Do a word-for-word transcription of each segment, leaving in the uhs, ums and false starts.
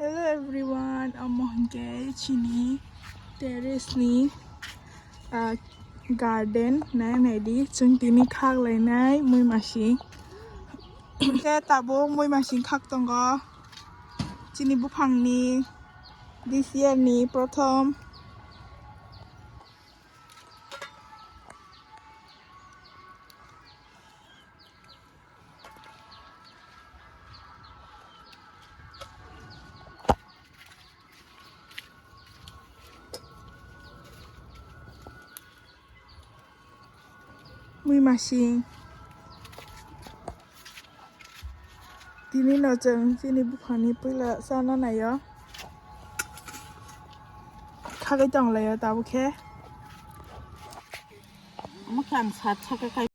Hello everyone, omo hwnkhe chini terrace ni, ah, garden nai naidi, chwng tini khak lainai mui masing. Hwnkhe tabuk mui masing khak tongo chini buphangni this year ni prothom. Mui masing. Tini no chwng chini buphangni puila chana naio. Khagwi tonglaio tabuk khe. Omo khe ang sat saka kai.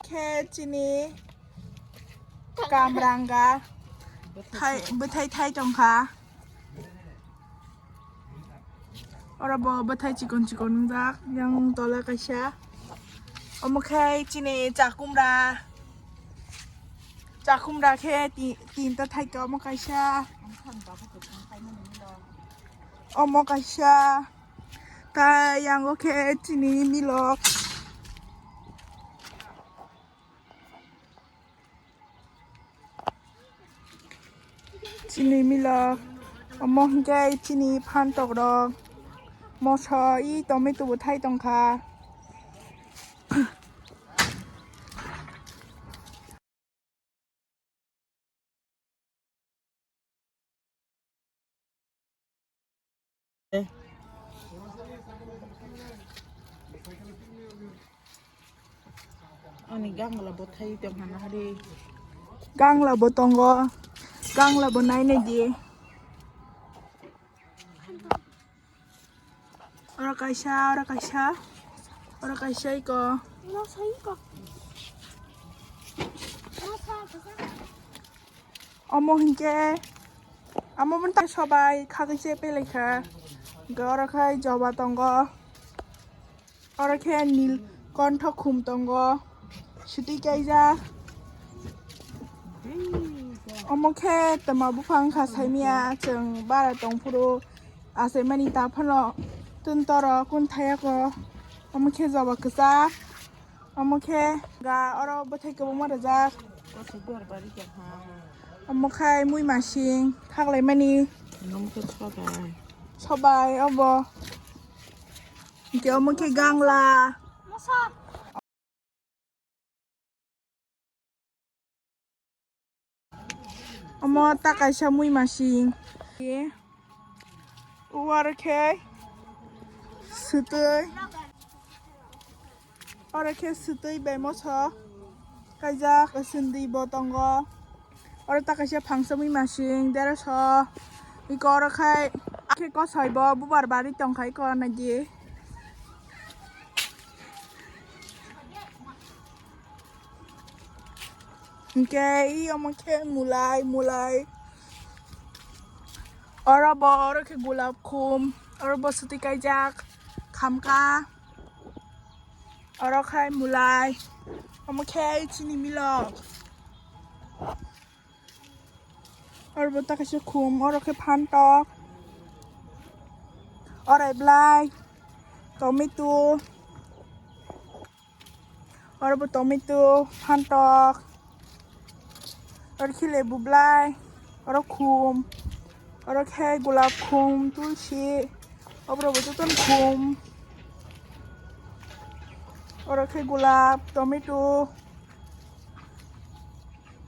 Khe chini kamranga thai, bwthai thai tongkha. Oro bo bwthai chikon chikon wngjak, yang tola kaisa. Omo khe chini chakumra, chakumra khe ti-, tinta thaika omo kaisa, omo kaisa, ta yango khe chini milok. Chini milok, omo hwnkhe chini phantok rok, moso, i tomato bo thai tongkha. Ani gangla bo thai tong hana hari. Gangla bo tongo. Gangla bo nai nai di. Oro kaisa, oro kaisa. Oro kaisa iko. Omo hwnkhe, amo bini sobai khagwi se pelaikha. Hwnkhe oro khai joba tongo. Oro khe nil kontho khum tongo. Swtwi kaijak. Omo khe tama buphang kha saimia chwng bara tongphuru achaimani ta phano tun toro kun thayako. Omo khe joba kwchak. Omo khe ga oro bwthai kwbangma rwjak. Omo khai mui masing khaklaimani. Sobai obo. Hwnkhe omo khe gangla. Omo ta kaisa mui masing. Oro khe swtwi. Oro khe swtwi bai moso kaijak, swndwi bo tongo. Oro ta kaisa phangsa mui masing deroso. Iko oro khai akhe kosoi bo bubar bari tongkha iko naidi. Hwnkhe i omo khe mulai, mulai. Oro bo, oro khe gulab khum, oro bo swtwi kaijak, khamka. Oro khai mulai, omo khe chini milok. Oro bo ta kaisa khum, oro khe phantok, oro blai, tomato, oro bo tomato, phantok, oro khe lebu blai, oro khum, oro khe gulab khum, tulsi, oborok bo jotono khum, oro khe gulab, tomato.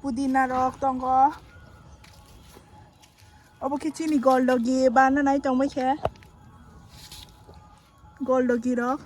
Pudina rok tongo. Obo khe chini goldogi bana nai tongbai khe. Goldogi rok.